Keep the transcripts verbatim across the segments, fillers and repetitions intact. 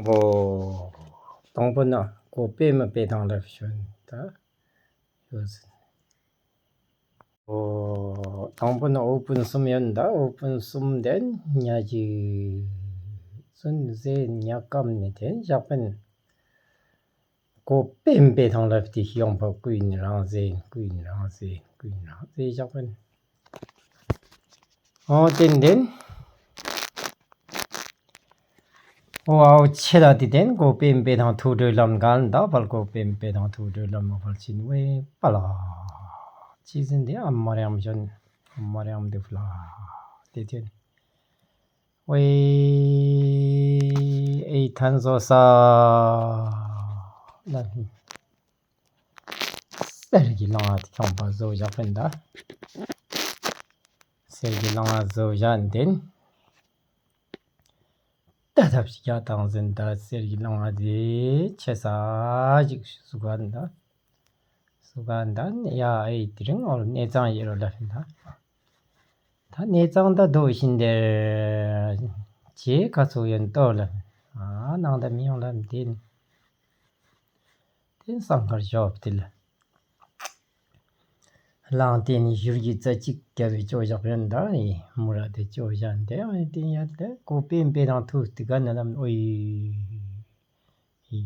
ཨོ། དང་པོ་ནི་གོ་པེ་མ་པེ་ཐང་ལ་ཤོན་ད། ཡོད་ཟིན། ཨོ། དང་པོ་ནི་འོ་སྤུན་གསུམ་ཡོད་ད། འོ་སྤུན་གསུམ་དེ་ཉ་གི་ཚུན་ཟེ་ཉ་སྐམ་ནི་དེ་ཞག་པན། གོ་པེ་མ་པེ་ཐང་ལ་ཕི་ཏི་ཤི་ཡོང་པ་ཀུན་རང་ཟེ་ཀུན་རང་ཟེ་ཀུན་རང་ཟེ་ཞག་པན། ཨོ་ཏེན་ཏེན། ཨོ་ཨའོ་ཆེ་ད་ཏི་ཏེན་གོ་པེ་མ་པེ་ཐང་ཐུགས་སྒྲོལ་ལམ་གན་ད་བལ་གོ་པེ་མ་པེ་ཐང་ཐུགས་སྒྲོལ་ལམ་མ་བལ་ཕྱིན་ཝེ་པ་ལ། ཅི་ཟིན་ཏེ་ཨ་མ་རེ་ཨམ་ཞོན་ཨ་མ་རེ་ཨམ་དེ་ཕུ་ལ། ཏེ་ཏེན། ཝེ་ཨེ་ཐན་ཟོ་ས་ལ། གསེར་གྱི་ལང་བ་ཁྱོང་པ་ཟོ་བཞག་པིན་ད། གསེར་གྱི་ལང་བ་ཟོ་བཞག་ཏེན། ད་ཐབས་ཤིག་ཡ་བཏང་ཟིན་ད་གསེར་གྱི་ལང་བ་དེ་ཆེ་ས་ཞིག་སུ་ག་ད། སུ་ག་ད་ཡ་ཨེ་དེ་རིང་འོ་གནས་ཚང་ཡེ་རོ་ལ་ཕིན་ད། ད་གནས་ཚང་ད་དོ་བཞིན་དེར་ཅེ་ཁ་ཚུགས་ཡོན་ཏོ་ལ་ཕིན། ཨ་ནང་ད་མི་ཡོང་ལ་ཕིན་ཏེ། ཏེ་སང་ཁར་ཞོབ་ཏེ་ལ། ལང་ཏེ་ནི་ཞུར་གྱི་རྩ་གཅིག་རྒྱབ་པའི་ཅོ་བཞག་ཡོན་ད་ཨེ་མུ་ར་ཏེ་ཅོ་བཞག་ཏེ་ཨེ་ཏེ་ཡ་ཏེ་གོ་པེ་མ་པེ་ཐང་ཐུགས་ཏེ་ག་ན་ལམ་ཨོ་ཡི།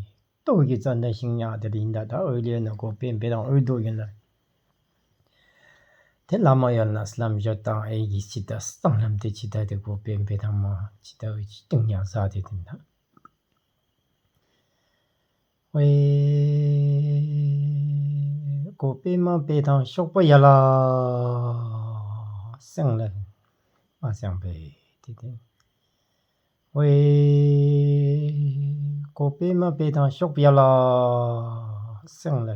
ཏོ་གི་ཙན་དན་ཤིང་ཉག་དེ་ལ་ཡིན་ད་ད་ཨོ་ལེ་ན་གོ་པེ་མ་པེ་ཐང་ཨོ་དོ་ཡིན་ལ། ཏེ་བླ་མ་ཡོད་ན་སླམ་ཞོ་དང་ཨེ་གི་ཅི་ད་སང་ལམ་ཏེ་ཅི་ད་ཏེ་གོ་པེ་མ་པེ་ཐང་མ་ཅི་ད་ཨོ་ཅི་ཏིང་ཉག་ཟ་ཏེ་ཏེ་ན། ཝེ་གོ་པེ་མ་པེ་ཐང་ཤོག་པ་ཡ་ལ་སེང་ལ་མ་སེང་པེ་ཏེ་ཏེ། ཝེ་གོ་པེ་མ་པེ་ཐང་ཤོག་པ་ཡ་ལ་སེང་ལ་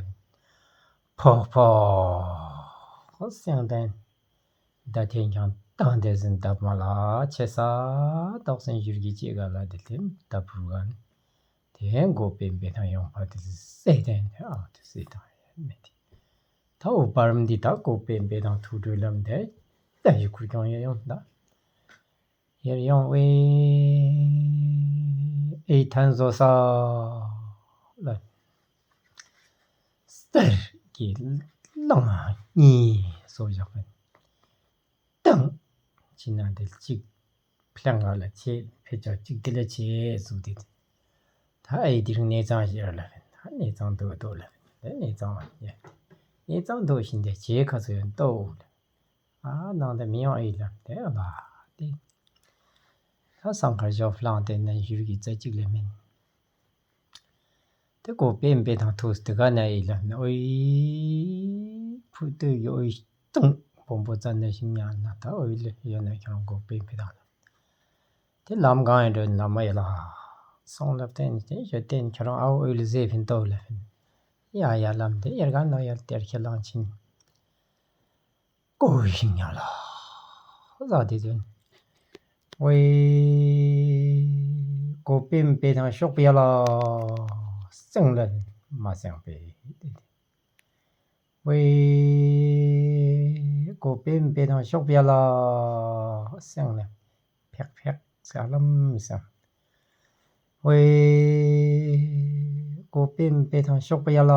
ཕོག་ཕོག་སེང་ཏེན། ད་ཐེན་ཁྱང་ཏང་ཏེ་ཟིན་ད་མ་ལ་ཆེ་ས་ཏོག་སེན་ཞུར་གྱི་ཅེ་ག་ལ་ཏེ་ཐེན་ད་བུ་གན། ཏེ་གོ་པེ་མ་པེ་ཐང་ཡོང་པ་ཏེ་སེ་ཏེན་ཨ་ཏེ་སེ་ཏང་ཡ་མེད་ཏེ། ད་འོ་བར་མ་འདི་ད་གོ་པེ་མ་པེ་ཐང་ཐུགས་སྒྲོལ་ལམ་ཏེ་ད་ཡི་ཁུར་ཀྱང་ཡ་ཡོང་ད། ཡར་ཡོང་ཝེ་ཨེ་ཐན་ཟོ་ས་ལ་གསེར་གྱི་ལང་བ་གཉིས་ཟོ་བཞག་པིན། ཏང་ཅི་ན་དེ་ལ་ཅིག་ཕི་ལང་ག་ལ་ཆེ་ཕེ་ཆ་ཅིག་དེ་ལ་ཆེ་ཟུག་དེ་ད་ཨེ་དེ་རིང་གནས་ཚང་ཞིག་ལ་ཕིན་ད་གནས་ཚང་དུ་དུ་ལ་ཕིན་ད་གནས་ཚང་བ་ཡ་གནས་ཚང་དུ་བཞིན་དེ་ཆེ་ཁ་ཚུ་ཡོན་ཏོ་ལ། ཨ་ནང་དེ་མི་ཡོང་ཨེ་ལམ་དེ་ཨ་ལ་དེ། ད་སང་ཁར་ཞོ་ཕི་ལང་དེ་ནན་ཞུར་གྱི་རྩ་གཅིག་ལས་མིན། དེ་གོ་པེ་མ་པེ་ཐང་ཐུགས་དེ་ག་ན་ཨེ་ལམ་ན་ཨོའི་ཕུ་ཏོ་ཡོ་ཨོའི་སྟོང་བོན་པོ་ཙན་དན་ཤིང་ཉག་ན་ད་ཨོའི་ལེ་ཡོད་ན་ཁྱོད་རང་གོ་པེ་མ་པེ་ཐང་ལ། དེ་ལམ་གང་ཡིན་འགྲོ་ན་མ་ཡ་ལ། སོང་ལབ་དེ་ནི་དེ་ཞོ་དེ་ནི་ཁྱོད་རང་ཨའོ་ཨོའི་ལེ་ཟེ་ཕིན་ཏོ་ལ་ཕིན། ཡ་ཡ་ལམ་དེ་ཡར་ག་ནོ་ཡར་དེར་ཁྱེད་ལང་ཕྱིན། ཀོ་ཤིང་ཡ་ལ་ཟ་དེ་དོན། ཝེ་གོ་པེ་མ་པེ་ཐང་ཤོག་པེ་ཡ་ལ་སེང་ལ་མ་སེང་པེ། ཝེ་གོ་པེ་མ་པེ་ཐང་ཤོག་པེ་ཡ་ལ་སེང་ལ་ཕེག་ཕེག་ས་ལམ་སེང་། ཝེ་གོ་པེ་མ་པེ་ཐང་ཤོག་པེ་ཡ་ལ་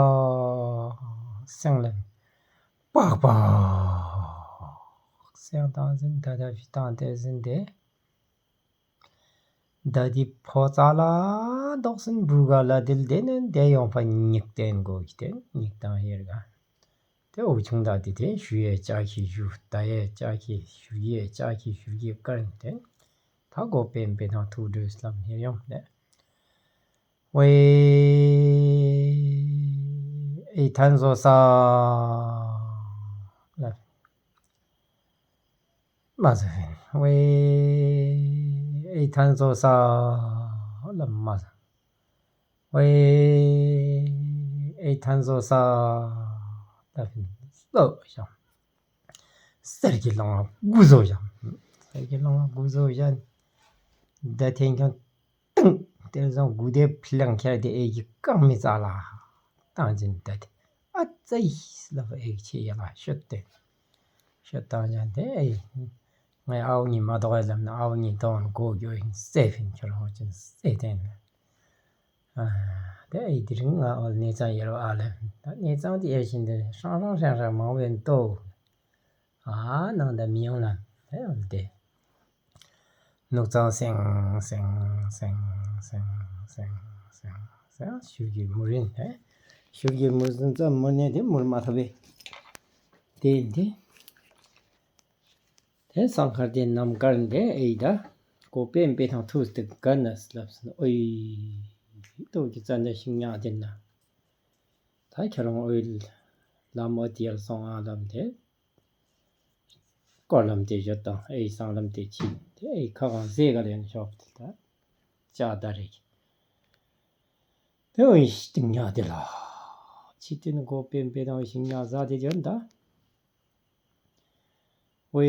སེང་ལ་པག་པག་སེང་ཏང་ཟིན་ད་ད་བི་ཏང་ཏེ་ཟིན་ཏེ། ད་དི་ཕོ་ཙ་ལ་དོག་སིན་བུ་ག་ལ་དིལ་དེ་ནན་དེ་ཡོང་པ་ཉིག་ཏེན་གོ་གི་ཏེན་ཉིག་ཏང་ཡེར་ག། དེ་འུ་ཆུང་ད་དི་དེ་ཞུ་ཡེ་ཅ་ཁི་ཞུ་ད་ཡེ་ཅ་ཁི་ཞུ་ཡེ་ཅ་ཁི་ཞུ་ཡེ་ཀར་ཏེན། ད་གོ་པེ་མ་པེ་ཐང་ཐུགས་སྒྲོལ་ལམ་ཡེར་ཡོང་ནེ། ཝེ་ཨེ་ཐན་ཟོ་ས་ལ། མ་ཟེར་ཕིན། ཝེ་ཨེ་ཐན་ཟོ་ས་ལ་མ་ཟེར། ཝེ་ཨེ་ཐན་ཟོ་ས་ལ་ཕིན། ཟོ་ཞང་། གསེར་གྱི་ལང་བ་དགུ་ཟོ་ཞང་། གསེར་གྱི་ལང་བ་དགུ་ཟོ་ཞང་། ད་ཐེན་ཁྱོད་ཏང་། དེར་སོང་དགུ་དེ་ཕི་ལང་ཁྱེར་ཏེ་ཨེ་གི་རྐང་མི་རྩ་ལ་ཏང་ཅིན་ད་དེ་ཨ་ཙ་ཡིས་ལ་ཨེ་གི་ཆེ་ཡ་ལ་ཤོད་དེ་ཤོད་ཏང་ཅན་དེ་ཨེ་ངའི་ཨའོ་ཉི་མ་དོག་ཡ་ལམ་ན་ཨའོ་ཉི་དོན་གོ་གྱོ་ཡིན་སེ་ཕིན་ཁྱོད་རང་ཅིན་སེ་ཏེན་ལ་ ཨ་ཏེ་ཨེ་དེ་རིང་ང་འོ་གནས་ཚང་ཡེར་བ་ཨ་ལེ། ད་གནས་ཚང་དེ་ཡར་བཞིན་དེ་ཧྲང་ཧྲང་ཧྲང་ཧྲང་མང་བས་ཏོ། ཨ་ནང་ད་མི་ཡོང་ལ་ཨེ་འོ་དེ། ནུག་ཚང་སེང་སེང་སེང་སེང་སེང་སེང་སེང་། ཤུགས་ཀྱིས་མུར་ཡིན་ཨེ། ཤུགས་ཀྱིས་མུར་ཟིན་ཙམ་མུར་ནས་དེ་མུར་མ་ཐུབ་པས། དེ་ཡིན་དེ། དེ་སང་ཁར་དེ་ནམ་མཁར་འདི་ཨེ་ད་གོ་པེ་པེ་དང་ཐུག་སྟེ་ག་ན་སླབ་སོང་། ཨོའི་ཏོ་གི་ཙན་དན་ཤིང་ཉག་དེ་ན། ད་ཁྱེད་རང་ཨོའི་ལམ་ཨ་ཏི་ཡར་སོང་ཨ་ལམ་དེ་སྐོར་ལམ་དེ་བཞག་དང་ཨེ་སང་ལམ་དེ་ཕྱིན་དེ་ཨེ་ཁ་གང་ཟེ་ག་ལེན་ཤོག་དེ་ད་ཅག་ད་རེ་གི། དེ་ཨོའི་ཤིང་ཉག་དེ་ལ་ཕྱི་དེ་ནི་གོ་པེ་པེ་དང་ཤིང་ཉག་ཟ་དེ་བྱོན་ད། ཝེ།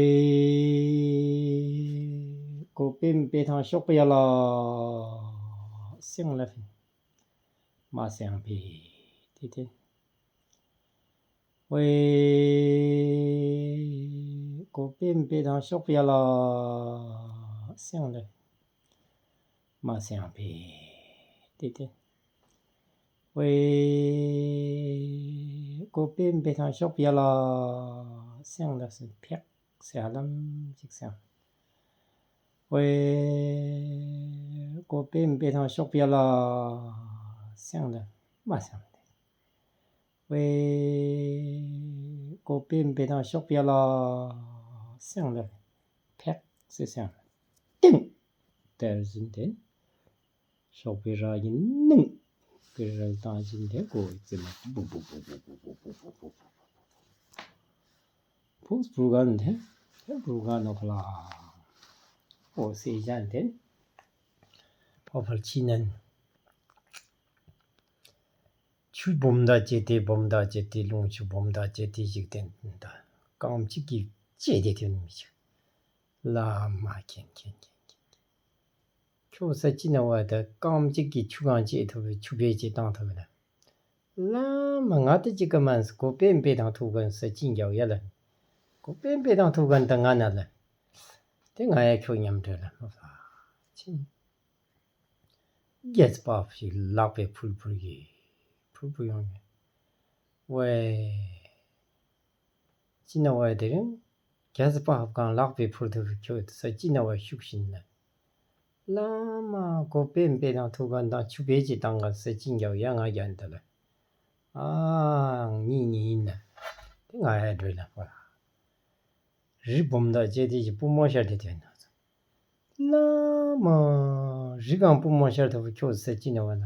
གོ་པེ་པེ་དང་ཤོག་པེ་ཡ་ལ་སེང་ལ་ཕིན། མ་སེང་པེ། དེ་དེ། ཝེ། གོ་པེ་པེ་དང་ཤོག་པེ་ཡ་ལ་སེང་ལ་ཕིན། མ་སེང་པེ། དེ་དེ། ཝེ། གོ་པེ་པེ་དང་ཤོག་པེ་ཡ་ལ་སེང་ལ་སེང་ཕེག་སེ་ཧ་ལམ་ཅིག་སེང་། ཝེ། གོ་པེ་པེ་དང་ཤོག་པེ་ཡ་ལ་སེང་ལ་མ་སེང་པེ། ཝེ། གོ་པེ་པེ་དང་ཤོག་པེ་ཡ་ལ་སེང་ལ་ཕེག་སེ་སེང་། ཏིང་། དེར་ཟིན་ཏེ། ཤོག་པེ་ར་གི་ནིང་། པེ་རལ་ཏང་ཟིན་ཏེ་གོ་ཙེ་མ། ཕུགས་བུར་གན་ཏེ། ཏེ་བུར་གན་ནོ་ཁ་ལ། ཨོ་སེ་ཞན་ཏེ། ཨོ་ཕར་ཕྱི་ནན། ཆུ་སྦོམ་དང་བཅས་ཏེ་སྦོམ་དང་བཅས་ཏེ་ལུང་ཆུ་སྦོམ་དང་བཅས་ཏེ་ཞིག་ཏེ་ད་རྐངམ་གཅིག་གིས་བཅད་དེ་ཐོན་མི་ཅིག་ལ་མ་ཁེན་ཁེན་ཁེན་ཁེན། ཁྱོད་ས་ཅི་ན་བ་ད་རྐངམ་གཅིག་གིས་ཆུ་གང་བཅད་ཐུབ་བས་ཆུ་བེད་ཅིག་བཏང་ཐུབ་བས་ན། ལ་མ་ང་ད་ཅིག་ག་མན་གོ་པེ་པེ་དང་ཐུག་གན་ས་ཅི་འགྱོ་ཡ་ལ། གོ་པེ་པེ་དང་ཐུག་གན་ད་ང་ན་ལ། ཏེ་ང་ཡ་ཁྱོད་མཉམ་འབྲེལ་ལ་ཕྱིན། རྒྱས་པ་ཞིག་ལག་པས་ཕུལ་ཕུལ་གི། ཕུལ་ཕུལ་ཡོང་གི། ཝེ། ཅི་ན་ཝེ་དེ་རིང་རྒྱས་པ་ཧབ་གང་ལག་པས་ཕུལ་ཐུབ་ཁྱོད་ས་ཅི་ན་ཝེ་ཤུགས་ཤིན་ན། ལ་མ་གོ་པེ་པེ་དང་ཐུག་གན་དང་ཆུ་བེད་ཅིག་བཏང་གན་ས་ཅི་འགྱོ་ཡ་ང་རྒྱན་ད་ལ། ཨ་ངི་ངི་ཡིན་ན། ཏེ་ང་ཡ་འགྲོ་ལ་ཕོ་ལ། རི་སྦོམ་དང་བཅས་ཏེ་ཞིག་པུས་མོ་ཤར་ཏེ་ཐོན་ན། ལ་མ་རི་གང་པུས་མོ་ཤར་ཐུབ་ཁྱོད་ས་ཅི་ན་ཝེ་ན།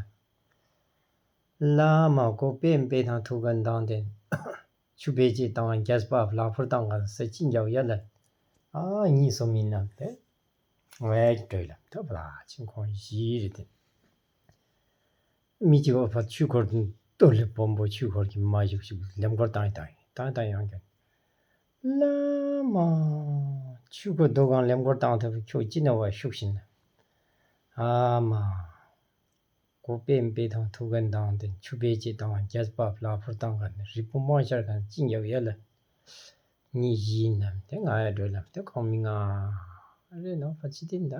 ལ་མ་གོ་པེ་པེ་དང་ཐུག་གན་དང་ཏེ་ཆུ་བེད་ཅིག་བཏང་རྒྱས་པ་ལག་ཕུར་བཏང་གན་ས་ཅི་འགྱོ་ཡ་ལ། ཨ་ངི་སོ་མི་ན་ཏེ། ཝེ་འགྲོ་ལ་ཐབ་ལ་ཆིང་ཁོང་ཞི་རེ་ཏེ། མི་ཅིག་འོ་ཕ་ཆུ་འཁོར་དུ་ལེབ་སྦོམ་པོ་ཆུ་འཁོར་གྱི་མ་བཞུགས་ཤིག་ལེབ་འཁོར་བཏང་བཏང་བཏང་བཏང་ཡོང་གི། ལ་མ་ཆུ་འཁོར་དོ་གང་ལེབ་འཁོར་བཏང་ཐུབ་ཁྱོད་ཅི་ན་ཝེ་ཤུགས་ཤིན་ན། ཨ་མ་གོ་པེ་པེ་དང་ཐུག་གན་དང་ཏེ་ཆུ་བེད་ཅིག་བཏང་རྒྱས་པ་ལག་ཕུར་བཏང་གན་རི་པུས་མོ་ཤར་གན་ཅི་འགྱོ་ཡ་ལ། ངི་ཞི་ན་ཏེ་ང་ཡ་འགྲོ་ལ་ཏེ་ཁོང་མི་ང་རེ་ནོ་ཕ་ཅི་ཏེ་ད།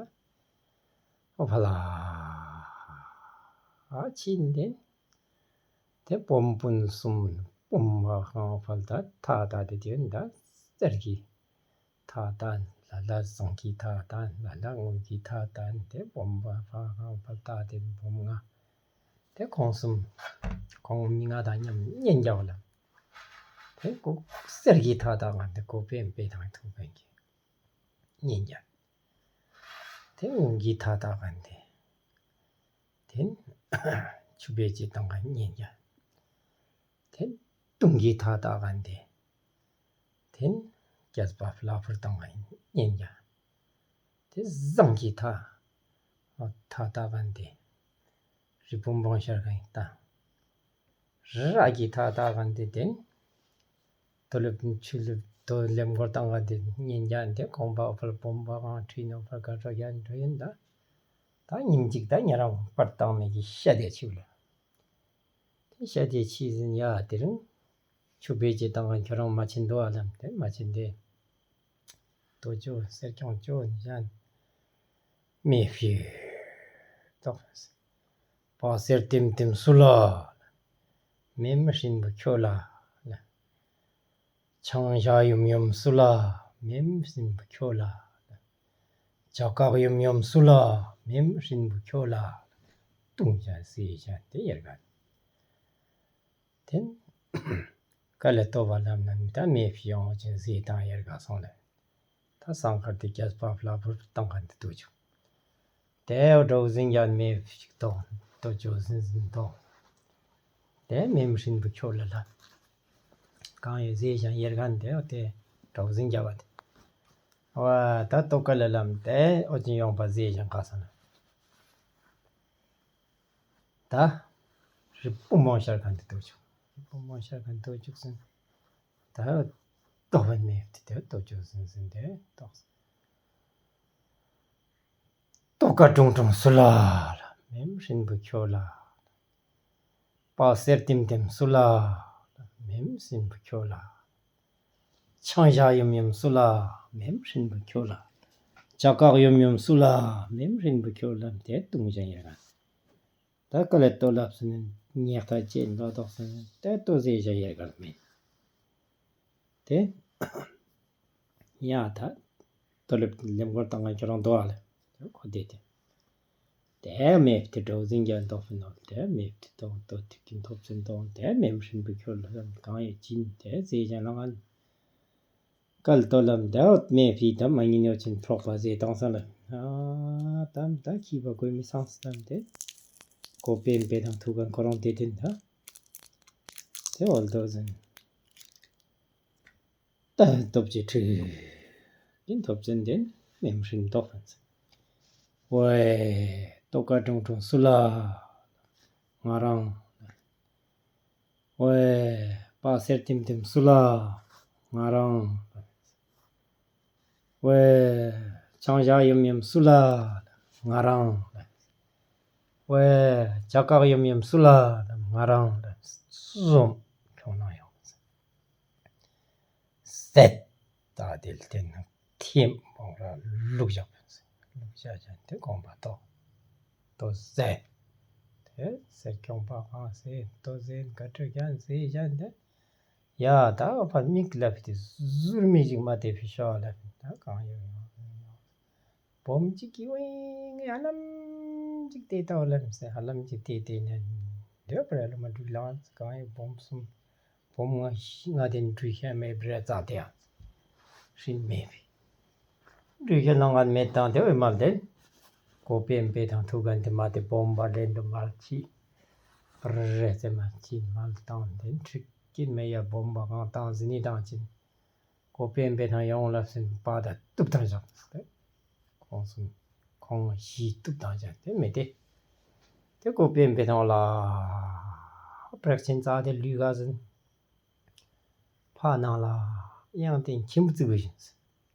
ཨོ་ཕ་ལ། ཨ་ཅི་ཏེ། ཏེ་སྦོམ་སྤུན་གསུམ་སྦོམ་བ་ཧང་ཕལ་ད་ཐ་ད་ཏེ་ཏེ་ད་གསེར་གྱི་ཐ་ད་ལ་ལ་ཟངས་ཀྱི་ཐ་ད་ལ་ལ་དངུལ་གྱི་ཐ་ད་ཏེ་སྦོམ་བ་ཧང་ཕལ་ད་ཏེ་སྦོམ་ང་ཏེ་ཁོང་གསུམ་ཁོང་མི་ང་དང་མཉམ་གཉེན་རྒྱག་ལ། ཏེ་གོ་གསེར་གྱི་ཐ་ད་ང་ཏེ་གོ་པེ་པེ་དང་ཐུག་གན་གི་གཉེན་རྒྱག་ཏེ་དངུལ་གྱི་ཐ་ད་གན་ཏེ། ཏེ་ཆུ་བེད་ཅིག་བཏང་གན་གཉེན་རྒྱག་ཏེ་དུང་གི་ཐ་ད་གན་ཏེ། ཏེ་རྒྱས་པ་ལག་ཕུར་བཏང་གན་གཉེན་རྒྱག་ཏེ་ཟངས་ཀྱི་ཐ་ཐ་ད་གན་ཏེ། རི་པུས་མོ་ཤར་གན་ད། ར་གི་ཐ་ད་གན་ཏེ་ཏེ། དོ་ལེབ་ཆུ་ལེབ་དོ་ལེབ་འཁོར་བཏང་གན་ཏེ་གཉེན་རྒྱག་ཏེ་ཁོང་པ་ཨོ་ཕལ་སྦོམ་བ་གང་ཁྲིད་ནོ་ཕར་ག་ཏྲ་རྒྱག་འགྲོ་ཡིན་ད། ད་ཉིནམ་ཅིག་ད་ཉེ་རང་པར་བཏང་མེད་ཀྱི་ཤ་དེ་ཆིབས་ལ། ཏེ་ཤ་དེ་ཆིབས་ཟིན་ཡ་དེ་རིང་ཆུ་བེད་ཅིག་བཏང་གན་ཁྱོད་རང་མ་ཕྱིན་དོ་ཨ་ལམ་ཏེ་མ་ཕྱིན་ཏེ། དོ་ཅོ་གསེར་སྐྱོང་ཅོ་ནི་ཞན། མེ་ཕི་ཏོག་པགས་སེར་ལྟིམ་ལྟིམ་སུ་ལ། མེ་མི་སྲིན་པོ་ཁྱོད་ལ། ཆང་ཞག་ཡུམ་ཡུམ་སུ་ལ། མེ་མི་སྲིན་པོ་ཁྱོད་ལ། ཇ་སྐག་ཡུམ་ཡུམ་སུ་ལ། མེ་མི་སྲིན་པོ་ཁྱོད་ལ། བཏུང་ཞིནམ་ཟས་ཞིནམ་ཏེ་ཡར་ག་ཏེ་ཀ་ལེ་ལྟོ་བ་ལམ་ན་ད་མེ་ཕི་ཡོང་ཅིན་ཟས་དང་ཡར་ག་སོང་ལེ། ད་སང་ཁར་ཏེ་རྒྱས་པ་ཕ་ལ་བུར་བཏང་ག་ཏེ་ལྟོ་ཅུག་ཏེ་འོ་གྲོ་བོ་ཟིན་ཡང་མེ་ཕི་ཅིག་ཏོ་ལྟོ་ཅོ་ཟིན་ཟིན་ཏོ། ཏེ་མེ་མི་སྲིན་པོ་ཁྱོད་ལ་ལ། གང་ཡོད་ཟས་ཞིནམ་ཡར་ག་ཏེ་འོ་ཏེ་གྲོ་བོ་ཟིན་རྒྱབ་པ་ཏེ། འོ་ད་ལྟོ་ཀ་ལེ་ལམ་ཏེ་འོ་ཅིན་ཡོང་པ་ཟས་ཞིནམ་ག་སོང་ལེ། ད་རི་བོ་མོ་ཤར་ག་ཏེ་ལྟོ་ཅུག་རི་བོ་མོ་ཤར་ག་ཏེ་ལྟོ་ཅུག་ཟིན། ད་ལྟོ་བ་མེ་ཏེ་ཏེ་ལྟོ་ཅོ་ཟིན་ཟིན་ཏེ་ལྟོ། ལྟོ་དཀར་ཀྲུང་ཀྲུང་སུ་ལ། མེ་མི་སྲིན་པོ་ཁྱོད་ལ། པགས་སེར་ལྟིམ་ལྟིམ་སུ་ལ། མེ་མི་སྲིན་པོ་ཁྱོད་ལ། ཆང་ཞག་ཡུམ་ཡུམ་སུ་ལ། མེ་མི་སྲིན་པོ་ཁྱོད་ལ། ཇ་སྐག་ཡུམ་ཡུམ་སུ་ལ། མེ་མི་སྲིན་པོ་ཁྱོད་ལ། ཏེ་བཏུང་ཞིནམ་ཡར་ག་ད་ཀ་ལེ་ལྟོ་ལབ་སོང་ནི་ཉེ་ཁ་ཅན་ལོ་ཏོག་སོང་ནི་ཏེ་ལྟོ་ཟས་ཞིནམ་ཡར་ག་མེ་ཏེ། ཡ་ད་ལྟོ་ལེབ་ལེམ་གོར་བཏང་ང་ཁྱོད་རང་ལྟོ་ཨ་ལེ། ཁོ་ཏེ་ཏེ། ཏེ་མེ་ཏེ་གྲོ་བོ་ཟིན་ཡང་ལྟོ་ཕི་ནོ་ཏེ་མེ་ཏེ་ཏོང་ལྟོ་ཏེ་ཀིན་ཐོབ་ཅིན་ཏོང་ཏེ་མེ་མི་སྲིན་པོ་ཁྱོད་ལ་གང་ཡོད་ཅིན་ཏེ་ཟས་ཞིནམ་ལ་ང་ཀལ་ལྟོ་ལམ་ཏེ་འོ་མེ་ཕི་ད་མ་ཉིན་ཡོད་ཅིན་ཕྲོག་པ་ཟས་བཏང་སོང་ལེ། ཨ་ད་ད་ཁྱི་པ་གོས་མི་སངས་སོང་ལེ་ཏེ། ཀོ་པེན་པེ་དང་ཐུག་ག་ཁོ་རང་ཏེ་ཏེན་ད། ཏེ་འོ་ལྟོ་ཟིན། ད་ཐོབ་ཅི་ཁྲི། ཏེ་ཐོབ་ཅིན་ཏེ་མེ་མི་སྲིན་ཏོག་ཕན་སོང་། ཝེ་ལྟོ་དཀར་ཀྲུང་ཀྲུང་སུ་ལ། ང་རང་། ཝེ་པགས་སེར་ལྟིམ་ལྟིམ་སུ་ལ། ང་རང་། ཝེ་ཆང་ཞག་ཡུམ་ཡུམ་སུ་ལ། ང་རང་། ཝེ་ཇ་སྐག་ཡུམ་ཡུམ་སུ་ལ། ང་རང་། སུ་ཟོམ་ཁྱོང་ན་ཡོང་། ཟེར། ད་དེ་ལྟེ་ན་ཐིམ་བོང་ར་བླུགས་བཞག་པ་ཟེར། བླུགས་བཞག་ཅན་ཏེ་དགོངས་པ་ཏོ། ཏོ་ཟེར། ཏེ་ཟེར་ཁྱོང་པ་གང་ཟེར་ཏོ་ཟེར་ག་ཏྲི་ཀྱང་ཟེར་ཅན་ཏེ། ཡ་ད་འོ་ཕར་མིག་ལ་ཕི་ཏེ་ཟུར་མི་ཞིག་མ་ཏེ་ཕི་ཤོ་ལ་ཕི་ད་གང་ཡོད་ཡོང་ཡོང་། བོམ་ཅིག་གི་ཝིང་ཧ་ལམ་ཅིག་ཏེ་ཏོ་ལམ་ཟེར་ཧ་ལམ་ཅིག་ཏེ་ཏེ་ནན་ཏེ་བོ་པྲ་ལོ་མ་དྲུག་ལང་གང་ཡོད་བོམ་སུམ། བོམ་ང་ཤི་ང་ཏེན་དྲུག་ཤ་མེ་བྲེ་ཙ་ཏེ་ཡང་སྲིན་མེ་བི་དྲུག་ཤ་ནང་ང་མེ་དང་ཏེ་ཝེ་མལ་ཏེན་ཀོ་པེན་པེ་དང་ཐུག་ག་ཏེ་མ་ཏེ་བོམ་བ་ལེན་དུ་མལ་ཅི་བྲེ་ཙེ་མལ་ཅི་མལ་དང་ཏེན་ཁྲིག་ཀིན་མེ་ཡ་བོམ་བ་གང་དང་ཟི་ནི་དང་ཅིན་ཀོ་པེན་པེ་དང་ཡོང་ལ་སིན་པ་ད་ཏུབ་དང་ཞག་ཏེ། ཁོང་སུམ་ཁོང་ཤི་ཏུབ་དང་ཅན་ཏེ་མེ་ཏེ། ཏེ་ཀོ་པེན་པེ་དང་ལ་པྲེག་ཆེན་ཙ་ཏེ་ལུས་ག་ཟིན། ཕ་ནང་ལ་ཡང་ཏེ་ཁྱིམ་བུ་བཙུགས་བཞིན།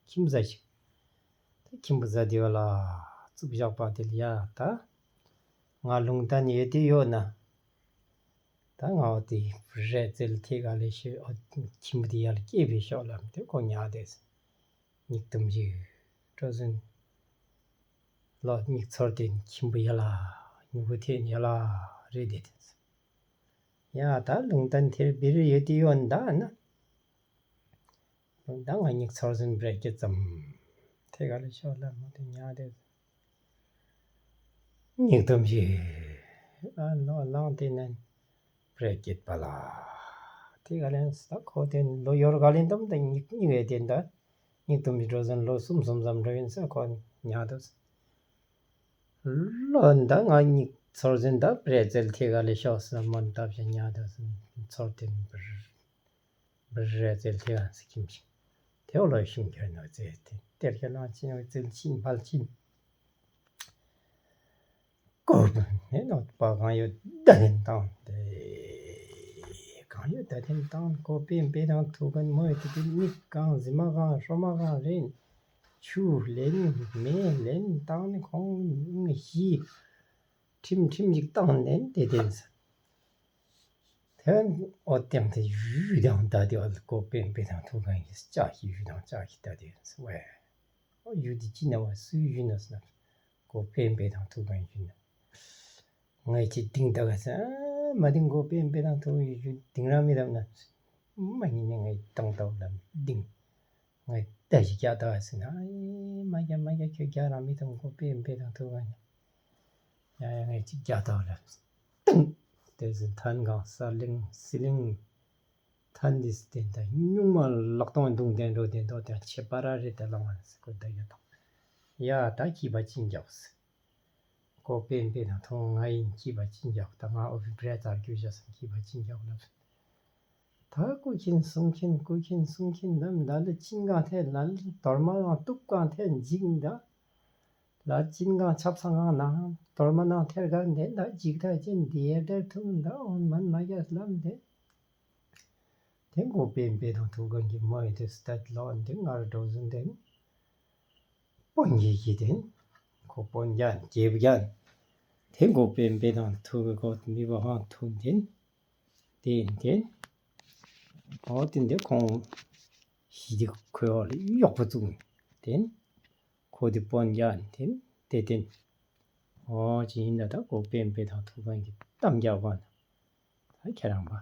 ཁྱིམ་བཟའ་ཞིག་ཏེ་ཁྱིམ་བུ་བཟའ་དེ་བ་ལ་བཙུགས་བཞག་པ་ཏེ་ལ་ཡ་ད་ང་ལུང་བསྟན་ཡོད་དེ་ཡོད་ན། ད་ང་འོ་ཏེ་རེ་ཙེལ་ཐེ་ག་ལེ་ཤི་འོ་ཁྱིམ་བུ་ཏེ་ཡ་ལ་སྐྱེས་པའི་ཤོག་ལམ་ཏེ་ཁོ་ཉ་དེ་སྙིགས་དུམ་ཞིག་སྤྲོ་ཟིན། ལོ་སྙིགས་ཚོར་ཏེ་ཁྱིམ་བུ་ཡ་ལ་སྙིགས་བུ་ཐེ་ཡ་ལ་རེ་དེ་དེ། ཡ་ད་ལུང་བསྟན་ཐེར་བིར་ཡོད་དེ་ཡོད་ད་ན། ད་ང་སྙིགས་ཚོར་ཟིན་བྲེ་སྐྱེད་ཙམ། ཐེ་ག་ལེ་ཤོ་ལ་མོ་ཏེ་ཉ་དེ། སྙིགས་དུམ་ཞིག་ཨ་ལོ་ལང་ཏེ་ནན་བྲེ་སྐྱེད་པ་ལ། ཐེ་ག་ལེ་ས་ཁོ་ཏེ་ལོ་ཡོར་ག་ལེ་དུམ་ད་སྙིགས་སྙིགས་ཡོད་དེ་ད། སྙིགས་དུམ་ཞིག་འགྲོ་ཟིན་ལོ་གསུམ་གསུམ་ཙམ་འགྲོ་ཡིན་ས་ཁོ་ཉ་དུ། ལོ་ད་ང་སྙིགས་ཚོར་ཟིན་ད་བྲེ་ཙེལ་ཐེ་ག་ལེ་ཤོ་ས་མོན་ཏབ་ཞིག་ཉ་དུ་ཚོར་ཏེ་བིར། བིར་རེ་ཙེལ་ཐེ་ག་སི་ཁྱིམ་ཞིག་ཏེ་འོ་ལོ་ཤིང་ཁྱེར་ནོ་ཙེ་ཏེ་ཏེར་ཁྱེར་ལང་ཆེན་ཡོད་ཙེལ་ཆིན་ཕལ་ཆིན། ཀོ་པེན་ནོ་པ་གང་ཡོད་ད་ཏེན་བཏང་ཏེ། གང་ཡོད་ད་ཏེན་བཏང་ཀོ་པེན་པེ་དང་ཐུག་ག་མོ་ཡོད་ཏེ་ཏེ་མིག་གང་ཟི་མ་གང་ཧྲོ་མ་གང་རེན། ཆུ་ལེན་མེ་ལེན་བཏང་ནི་ཁོང་ངི་ཤི། ཁྲིམ་ཁྲིམ་ཞིག་བཏང་ནན་ཏེ་ཏེན་ས། ཏེ་འོ་ཏེང་ཏེ་ཡུལ་དང་ད་ཏེ་འོ་ཀོ་པེན་པེ་དང་ཐུག་ག་ཡིན་ཅག་ཤི་ཡུལ་དང་ཅག་ཤི་ད་ཏེ་ཡིན་ས་ཝེ། འོ་ཡུལ་ཏེ་ཅི་ན་ཝ་སུའི་ཡུལ་ན་ས་ན་ཀོ་པེན་པེ་དང་ཐུག་ག་ཡིན་ན། ང་ཡི་ཅིག་ཏིང་ཏ་ག་ཟེར། མ་ཏིང་ཁོ་པེན་པེ་དང་ཐུག་ཏིང་ར་མི་ཏམ་ན། མ་ཉིན་ནི་ང་ཡི་ཏང་ཏ་ལ་ཏིང་། ང་ཡི་ཏ་ཞིག་རྒྱག་ཏ་ག་ཟེར་ན། མ་རྒྱག་མ་རྒྱག་ཁྱོད་རྒྱག་ར་མི་ཏམ་ཁོ་པེན་པེ་དང་ཐུག་ག་ནི། ཡ་ཡ་ང་ཡི་ཅིག་རྒྱག་ཏ་ལ་ཏིང་། དེ་ཟེར་ཐན་གང་ས་ལིང་སི་ལིང་། ཐན་དིས་ཏེན་ཏ་ཉུང་མ་ལག་སྟོང་དུང་ཏེན་རོ་ཏེན་ཏོ་ཏེན་ཆེ་པ་ར་རེ་ཏ་ལ་མ་ཟེར་ཁོ་ཏ་ཡ་ཏོ། ཡ་ཏ་ཁྱི་བ་ཅིན་རྒྱག་ཟེར། ཁོ་པེན་པེ་དང་ཐུག་ང་ཡིན་ཁྱི་བ་ཅིན་རྒྱག་ཏ་ང་ཨོ་བི་བྲེ་ཙར་གྱུ་ཞག་སང་ཁྱི་བ་ཅིན་རྒྱག་ལ། ཏ་སྐུ་མཁྱེན་གསུང་མཁྱེན་སྐུ་མཁྱེན་གསུང་མཁྱེན་ལམ་ལ་ལ་ཅིན་གང་ཐེ་ལ་ལ་དོར་མ་ལང་ཏུག་གང་ཐེ་འཇིག་ཏ། ལ་ཅིན་གང་ཆབ་སང་གང་ནང་དོར་མ་ནང་ཐེར་གང་ཏེན་ཏ་འཇིག་ཏ་ཅིན་དེ་ཡ་དེར་ཐུག་ཏ་འོ་མན་མ་རྒྱ་ལམ་ཏེ། ཏེ་ཁོ་པེན་པེ་དང་ཐུག་གང་གི་མོ་ཡི་ཏེ་སྟད་ལོ་ཏེ་ངར་འགྲོ་ཟུན་ཏེན། དཔོན་གྱི་གི་ཏེན། ཁོ་དཔོན་རྒྱན་རྒྱལ་རྒྱན། ཏེ་ཁོ་པེན་པེ་དང་ཐུག་གི་ཁོ་མི་བ་ཧང་ཐུག་ཏེན། ཏེན་ཏེན། འོ་ཏེན་ཏེ་ཁོང་ཤི་དི་ཁོ་ཡོག་པོ་ཙུག་ཏེན། ཁོ་ཏེ་དཔོན་རྒྱན་ཏེན་ཏེ་ཏེན། འོ་ཅི་ཨིན་ད་ད་ཁོ་པེན་པེ་དང་ཐུག་གང་གི་གཏམ་རྒྱག་པ་ན། ད་ཁྱེད་རང་པ།